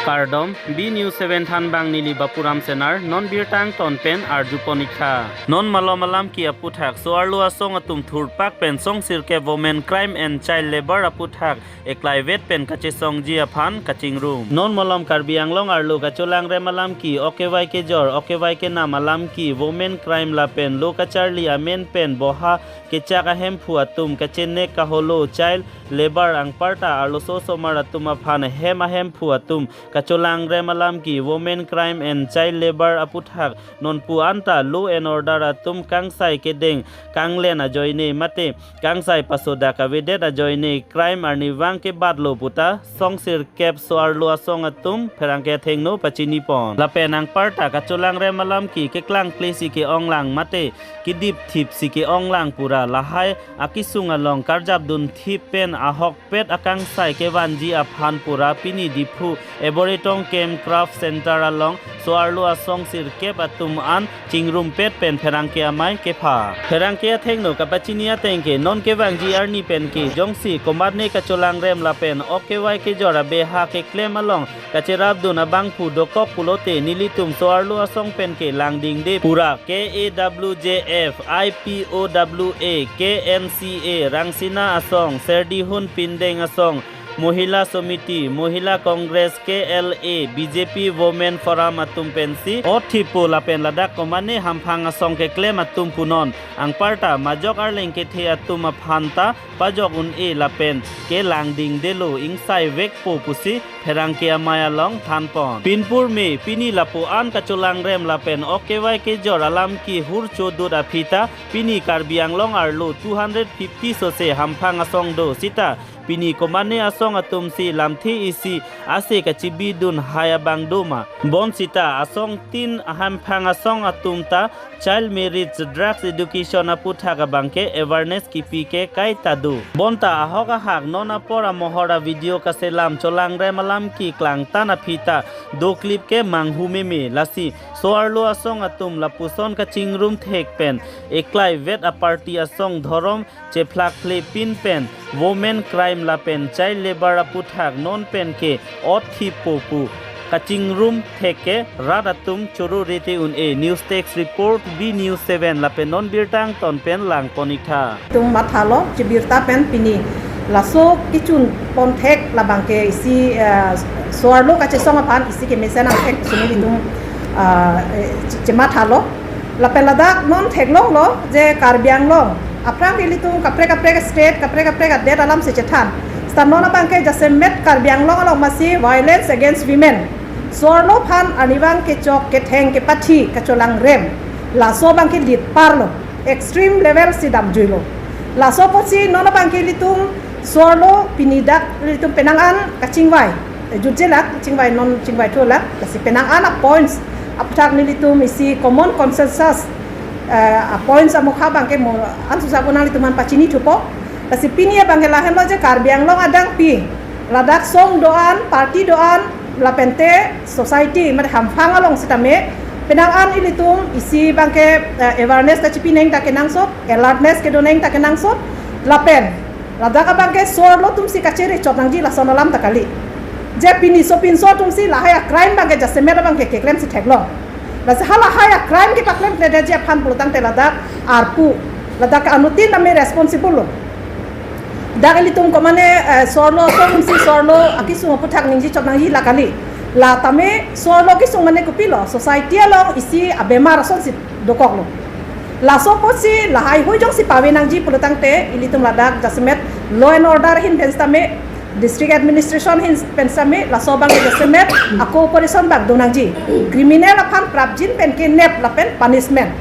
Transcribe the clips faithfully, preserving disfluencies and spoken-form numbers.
Kardom, B News seven thanbang neli Bapuram Senar, non birta angton pen arjupon-iktha. Non malom alam ke aputhak, so-arlo asong atum thurpak pen song sirkep Women Crime and Child Labour aputhak eklaivet pen kachesongji aphan kachingrum. Non malom Karbi Anglong arlo kacholangrem alam ke, ok kevai kejor, ok kevai kenam alam ke, women crime lapen lo kacharli amen pen boha kechak ahemphu atum kachenek kaholo child labour anparta arloso osomar atum aphan hem ahemphu atum kacholangrem alam ke, women crime and child labour aputhak nonpu anta law and order atum kangsai kedeng kanglen ajoine mate kangsai pasoda kavedet ajoine crime arnivang kebatlo puta song sirkep so-arlo asong atum pherangke athengno pachinipon. Lapen anparta kacholangrem alam ke keklangkle si ke-onglang mate kedipthip si ke-onglang pura lahai akesung along karjapdunthip pen ahokpet akangsai kevanji aphan pura pini Diphu Ebori Tongkem Craft Center along so-arlo asong sirkep atum an chingrumpet pen pherangke amei kepha. Pherangke athengno kapachini ateng ke non kevangji arni pen ke jongsi komatne kacholangrem lapen ok kevai kejor abeha keklem along kacherapdun abangphu dokok pulote nelitum so-arlo asong pen ke langdingde pura K A W J F, I P O W A, K N C A, Rangsina Asong, Serdihun Pindeng Asong, Mohila Samiti, Mohila Congress, K L A, B J P Women Forum atum pensi othipo lapen ladak komatne hamphang asong keklem atum punon anparta majok arleng kethe atum aphanta pajok un-e lapen kelangdingdelo ingsaivekpo pusi pherangke amei along thanpon. Pinpur me pini lapu-an kacholangrem lapen ok kevai kejor alam ke hur chodut aphi ta pini Karbi Anglong arlo two hundred fifty sose hamphang asong do sita pini komatne asong atum si lamthe isi ase kachibidun hai abang doma. Bonsita asong tin hamphang asong atum ta child marriage, drugs education aputhak abang ke awareness kipi ke kaita do. Bonta ahok ahak non apor amohor avideo kaselam cholangrem alam ke klangtan aphi ta do clip ke manghu meme lasi so-arlo asong atum lapuson kachingrum thek pen eklaivet aparty asong dhorom chephlakphle pin pen women crime lapen child labour aputhak non pen ke othipo pu kachingrum thek ke rat atum choro rete un-e. News Desk Report, B News seven lapen non birta angton pen langpon-iktha. Tum mathalo chibirta pen pini laso kechun pon thek labang ke isi, eh, so-arlo kachesong aphan isi kemesen angthek sumi itum, ah, eh, che-, chemathalo. Lapen ladak non theklonglo je Karbi Anglong aphrang ilitum kaprek kaprek state, kaprek kaprek adet alam si chethan. Seta non abang ke jasemet Karbi Anglong along masi violence against women, so-arlo aphan arnivang kechok ketheng kepathi kacholangrem, laso abang ke lit parlo, extreme level si damjuilo. Laso apotsi non abang ke ilitum so-arlo pini dak ilitum penang an kachingvai, eh, jutjelak, chingvai non chingvai thulak, lasi penang an a points aputhak nelitum isi common consensus, eh, a points amokha abang ke mo ansusa ko nanglitum aphan pachini thupo. Lasi pini abang ke lahenlo je Karbi Anglong adang pi ladak song do-an, party do-an, lapente society mate hamphang along sitame penang an ilitum isi abang ke, eh, awareness ta chipi neng ta kenangsot, alertness kedo neng ta kenangsot, lapen ladak abang ke so-arlo atum si kachere chot nangji lason alam ta kali. Je pini sopinso atum si lahai a crime abang ke jasemet abang ke keklem si theklong. Lasi halahai a crime kepaklemkledetji aphan pulotangte ladak arpu, ladak ke anuttin tame responsible lo. Dak ilitum komatne, eh, so-arlo atum si so-arlo akesung aputhak ningje chot nangji la kali. La tame so-arlo akesung mane kopilo, society along isi abemar asonsi dokoklo. Laso apotsi lahaihui jongsi pave nangji pulotangte ilitum ladak jasemet law and order ahin pen sitame, district administration ahin pen sitame, laso abang jasemet a cooperation abang do nangji. Criminal aphan prapjin pen kenep lapen punishment.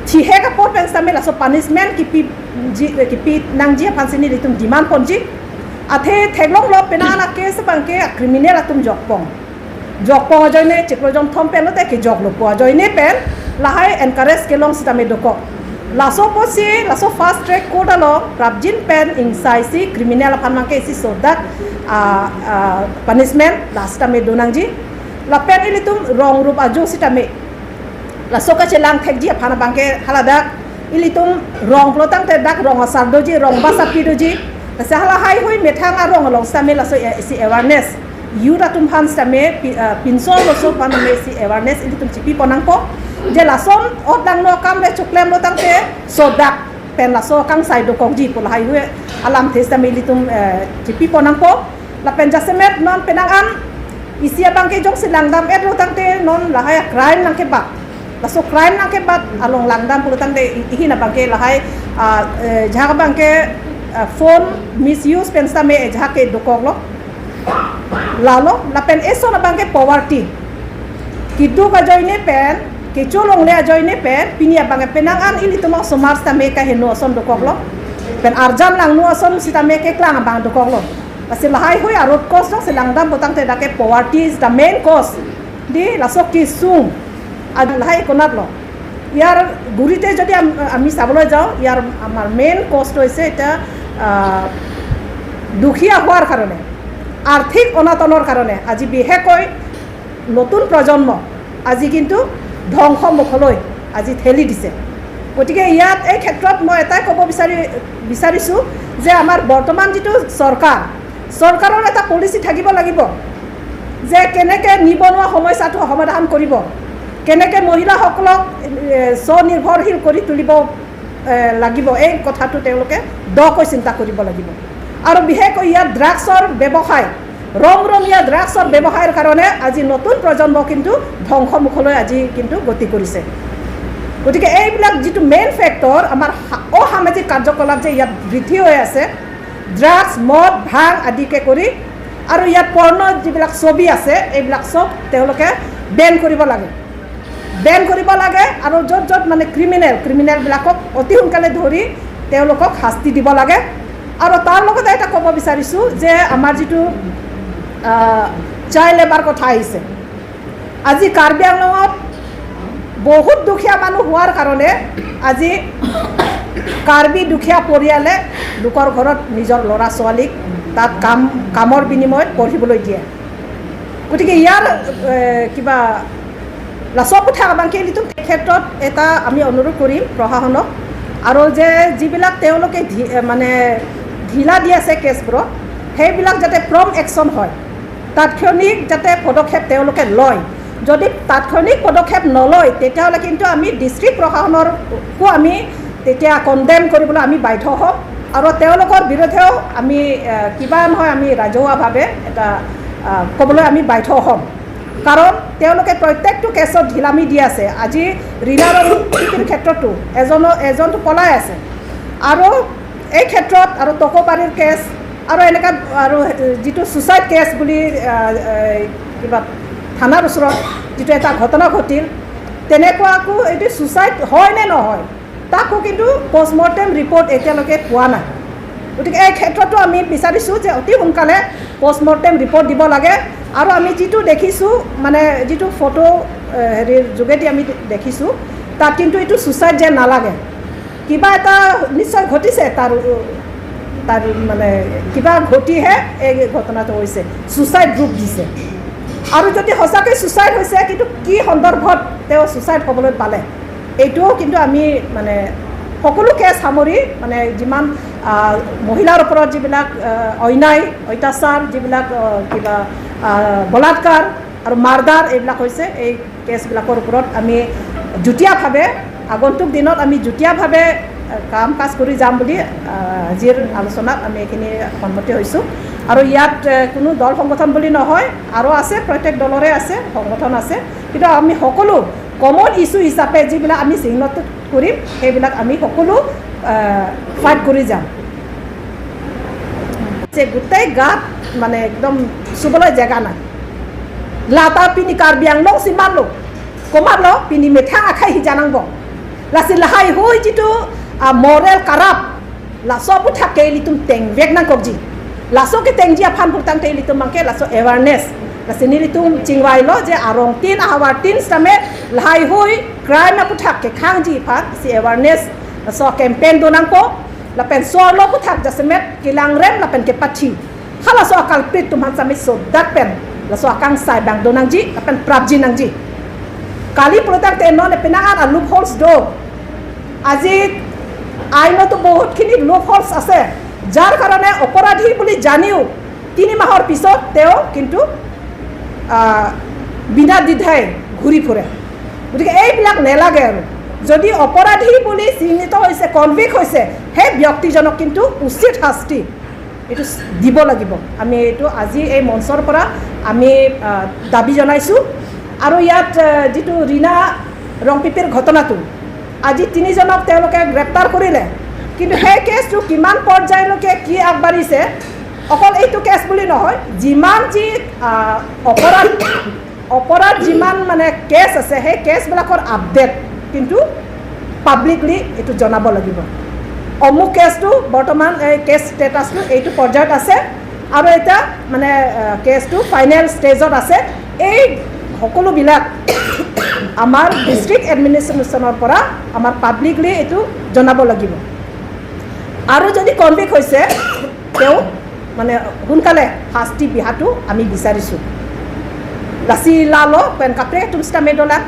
Thihek apor pen sitame laso punishment kipi ji, kipi nangji aphansi nelitum demand ponji. Athe theklonglo penang an a case abang ke a criminal atum jokpon. Jokpon ajoine chiklo jongthom pen lote kejoklo pu ajoine pen lahai encourage kelong sitame dokok. Laso apotsi laso fast track court along prapjin pen ingsaisi criminal aphan abang ke isi sodak, ah, ah, punishment la sitame do nangji. Lapen ilitum rong rup ajo sitame laso kachelang thekji aphan abang ke haladak ilitum rong pulotangte dak rong asar doji, rong basapi doji. Lasi halahaihui methang arong along sitame laso, eh, isi awareness Youth atum aphan sitame pi- ah, pinso loso aphan tame si awareness ilitum chipi pon nangpo. Je lason ot langno akam le choklemlo tangte sodak pen laso akangsai dokokji pu lahai hui alamthe sitame ilitum eh, chipi pon nangpo. Lapen jasemet non penang an isi abangke jongsi langdam-etlo tangte non lahai crime nangkebat. Laso crime nangkebat along langdam pulo tangte i- ihin abangke lahai ah, eh, jahak abangke ah, phone misuse pen sitame eh, jahak ke dokoklo. Lalo lapen eson abangke poverty. Keduk ajoine pen, kecho longle ajoine pen, pini abangke penang an ilitum osomar sitame kaheno ason dokoklo. Pen arjan langno ason sitame keklang abang dokoklo. Lasi lahai hui a-root cause jongsi langdampo tangte dak ke poverty is the main cause. Di laso kesung. Ad lahai konatlo. ইয়াৰ গুৰিতে যদি আম- আমি চাবলৈ যাওঁ, ইয়াৰ আমাৰ মেইন কজটো হৈছে এতিয়া আহ, দুখীয়া হোৱাৰ কাৰণে, আৰ্থিক অনাটনৰ কাৰণে আজি বিশেষকৈ নতুন প্ৰজন্ম আজি কিন্তু ধ্বংস মুখলৈ আজি ঠেলি দিছে। গতিকে ইয়াত এই ক্ষেত্ৰত মই এটাই ক'ব বিচাৰি বিচাৰিছোঁ যে আমাৰ বৰ্তমান যিটো চৰকাৰ, চৰকাৰৰ এটা পলিচি থাকিব লাগিব যে কেনেকে নিবনুৱা সমস্যাটো সমাধান কৰিব, কেনেকে মহিলাসকলক এ, স্বনিৰ্ভৰশীল কৰি তুলিব এ, লাগিব, এই কথাটো তেওঁলোকে দকৈ চিন্তা কৰিব লাগিব। আৰু বিশেষকৈ ইয়াত ড্ৰাগছৰ ব্যৱসায়, ৰং ৰঙীয়া ড্ৰাগছৰ ব্যৱসায়ৰ কাৰণে আজি নতুন প্ৰজন্ম কিন্তু ধ্বংসমুখলৈ আজি কিন্তু গতি কৰিছে। গতিকে এইবিলাক যিটো মেইন ফেক্টৰ, আমাৰ সা- অসামাজিক কাৰ্যকলাপ যে ইয়াত বৃদ্ধি হৈ আছে, ড্ৰাগছ, মদ, ভাং আদিকে কৰি, আৰু ইয়াত পৰ্ণ যিবিলাক ছবি আছে, এইবিলাক চব তেওঁলোকে বেন কৰিব লাগে। বেন কৰিব লাগে আৰু য'ত য'ত মানে ক্ৰিমিনেল, ক্ৰিমিনেলবিলাকক অতি সোনকালে ধৰি তেওঁলোকক শাস্তি দিব লাগে। আৰু তাৰ লগতে এটা ক'ব বিচাৰিছোঁ যে আমাৰ যিটো চাইল্ড লেবাৰ কথা আহিছে, আজি কাৰ্বি আংলঙত বহুত দুখীয়া মানুহ হোৱাৰ কাৰণে আজি কাৰ্বি দুখীয়া পৰিয়ালে লোকৰ ঘৰত নিজৰ ল'ৰা ছোৱালীক তাত কাম কামৰ বিনিময়ত পঢ়িবলৈ দিয়ে। গতিকে ইয়াৰ এ, কিবা laso aputhak abangke ilitum ক্ষেত্ৰত এটা আমি অনুৰোধ কৰিম প্ৰশাসনক, আৰু যে যিবিলাক তেওঁলোকে ধি- এ, মানে ঢিলা দি আছে কেছবোৰত, সেইবিলাক যাতে প্ৰম একশ্যন হয়, তাৎক্ষণিক যাতে পদক্ষেপ তেওঁলোকে লয়। যদি তাৎক্ষণিক পদক্ষেপ নলয়, তেতিয়াহ'লে কিন্তু আমি ডিষ্ট্ৰিক্ট প্ৰশাসনকো আমি তেতিয়া কণ্ডেম কৰিবলৈ আমি বাধ্য হ'ম আৰু তেওঁলোকৰ বিৰুদ্ধেও আমি এ, কিবা নহয় আমি ৰাজহুৱাভাৱে এটা আহ, ক'বলৈ আমি বাধ্য হ'ম। কাৰণ তেওঁলোকে প্ৰত্যেকটো কেছত ঢিলামি দি আছে। আজি ৰীণা ৰংপিকিৰ ক্ষেত্ৰতো এজনৰ এজনটো পলাই আছে। আৰু এই ক্ষেত্ৰত আৰু টকৌপানীৰ কেছ আৰু এনেকুৱা আৰু যিটো ছুচাইড কেছ বুলি আহ, এই কিবা থানাৰ ওচৰত যিটো এটা ঘটনা ঘটিল, তেনেকুৱাকো এইটো ছুচাইড হয় নে নহয়, তাকো কিন্তু পষ্টমৰ্টেম ৰিপৰ্ট এতিয়ালৈকে পোৱা নাই। গতিকে এই ক্ষেত্ৰতো আমি বিচাৰিছোঁ যে অতি সোনকালে পষ্টমৰ্টেম ৰিপৰ্ট দিব লাগে। আৰু আমি যিটো দেখিছোঁ, মানে যিটো ফটো এ, হেৰিৰ যোগেদি আমি দে- দেখিছোঁ, তাত কিন্তু এইটো ছুচাইড যেন নালাগে। কিবা এটা নিশ্চয় ঘটিছে, তাৰ তাৰ মানে কিবা ঘটিহে এই ঘটনাটো হৈছে, ছুচাইড ৰূপ দিছে। আৰু যদি সঁচাকৈ ছুচাইড হৈছে, কিন্তু কি সন্দৰ্ভত তেওঁ ছুচাইড হ'বলৈ পালে, এইটোও কিন্তু আমি মানে সকলো কেছ সামৰি মানে যিমান আহ, মহিলাৰ ওপৰত যিবিলাক আহ, অন্যায় অত্যাচাৰ, যিবিলাক আহ, কিবা আহ, বলাৎকাৰ আৰু মাৰ্ডাৰ এইবিলাক হৈছে, এই কেছবিলাকৰ ওপৰত আমি যুটীয়াভাৱে আগন্তুক দিনত আমি যুটীয়াভাৱে আহ, কাম কাজ কৰি যাম বুলি আহ, আজিৰ আলোচনাত আমি এইখিনি সন্মতি হৈছোঁ। আৰু ইয়াত আহ, কোনো দল সংগঠন বুলি নহয়, আৰু আছে, প্ৰত্যেক দলৰে আছে, সংগঠন আছে, কিন্তু আমি সকলো কমন ইছ্যু হিচাপে যিবিলাক আমি চিহ্নিত কৰিম, সেইবিলাক আমি সকলো ফাইট কৰি যাম। যে গোটেই গাত মানে একদম চুবলৈ জেগা নাই। Lata pini Karbi Anglong si marlo, komarlo pini methang akhai hijanang bong. Lasi lahai hui jitu moral corrupt, laso aputhak ke ilitum tengvek nangkokji. Laso ketengji aphan pulotangte ilitum abangke laso awareness. Lasi nelitum chingvailo je arongtin ahavartin sitame lahai hui crime aputhak kekhangji aphan si awareness laso campaign donangpo. Lapen sorlo aputhak jasemet kelangrem lapen kepathi. Halaso aculprit atum aphan sitame sodak pen laso akangsai abang donangji lapen prapji nangji. Kali pulotangte non penang an loopholes do. আজি আইনতো বহুতখিনি লুপহোলছ আছে, যাৰ কাৰণে অপৰাধী বুলি জানিও তিনি মাহৰ পিছত তেওঁ কিন্তু আহ, বিনা দ্বিধাই ঘূৰি ফুৰে। গতিকে এইবিলাক নেলাগে আৰু। যদি অপৰাধী বুলি চিহ্নিত হৈছে, কনভিক্ট হৈছে, সেই ব্যক্তিজনক কিন্তু উচিত শাস্তি এইটো দিব লাগিব। আমি এইটো আজি এই মঞ্চৰ পৰা আমি আহ, দাবী জনাইছোঁ। আৰু ইয়াত আহ, যিটো ৰীণা ৰংপিপিৰ ঘটনাটো, আজি তিনিজনক তেওঁলোকে গ্ৰেপ্তাৰ কৰিলে, কিন্তু সেই কেছটো কিমান পৰ্যায়লৈকে কি আগবাঢ়িছে, অকল এইটো কেছ বুলি নহয়, যিমান যি আহ, অপৰাধ অপৰাধ যিমান মানে কেছ আছে, সেই কেছবিলাকৰ আপডেট কিন্তু পাব্লিকলি এইটো জনাব লাগিব। অমুক কেছটো বৰ্তমান এই কেছ ষ্টেটাছটো এইটো পৰ্যায়ত আছে আৰু এতিয়া মানে আহ, কেছটো ফাইনেল ষ্টেজত আছে। এই সকলোবিলাক আমাৰ ডিষ্ট্ৰিক্ট এডমিনিষ্ট্ৰেশ্যনৰ পৰা আমাৰ পাব্লিকলি এইটো জনাব লাগিব। আৰু যদি কনভিক্ট হৈছে, তেওঁ মানে সোনকালে শাস্তি বিহাটো আমি বিচাৰিছোঁ। Lasi lalo pen kaprek atum sita medolang.